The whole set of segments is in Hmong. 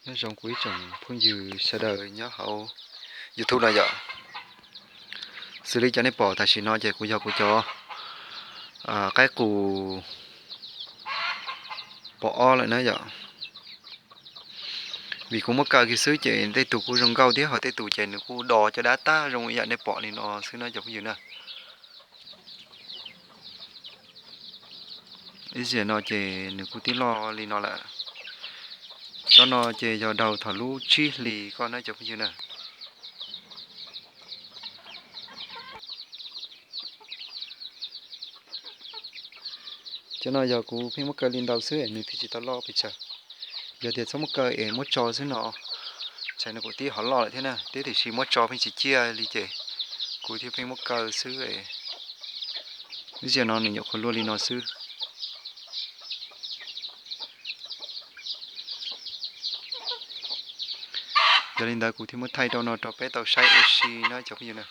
Nyob zoo kuv ib tsoom phooj ywg sawv daws nyob hauv YouTube no yom. Xws li cov nej pom tam sim no ces kuv yog kuv cov qaib qus pom ob lawm na yom. Vim kuv muab kaw kiag xwb ces tej tus kuj zoo nkauj thiab, ho tej tus ces nws kuj do cov dab tag zoo ib yam nej pom li no xwb na cov phooj ywg na. Ib zaug no ces nws kuj tib loj li no lawm. Tsob no ces yog daug thaum lub tsib hlis ko na cov phooj ywg na. Cov no yog kuv pheej muab kaw li ntau xwb nws thiaj tsis tau loj pes tsawg. Yog tias txhob muab kaw es muab tso xwb no, ntshe nws kuj tib hov loj lawm thiab na, tiam sis muab tso pheej tsis ciaj li ces kuv thiaj pheej muab kaw xwb. Ib zaug no nws nyuam qhuav luaj li no xwb. Yog li ntawd kuv thiaj muab thaij rau no rau peb tau saib ua si na cov phooj ywg na.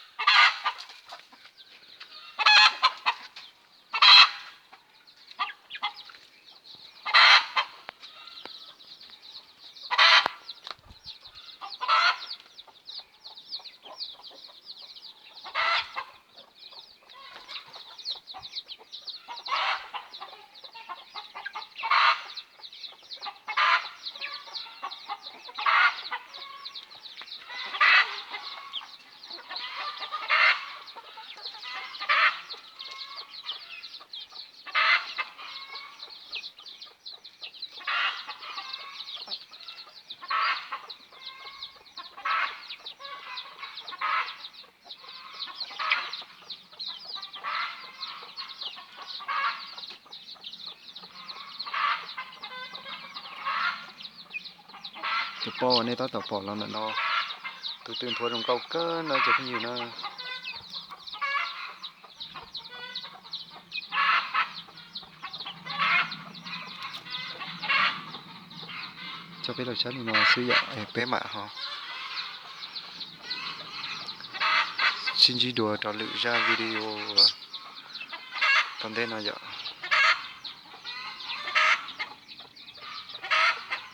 Tus poj uas nej tab tom pom los ntawm no, tus twg nthuav zoo nkauj kawg no cov phooj ywg na. Coj peb los saib li no xwb yom, peb mam ho sib ntsib dua rau lwm zaj video tom ntej no yom.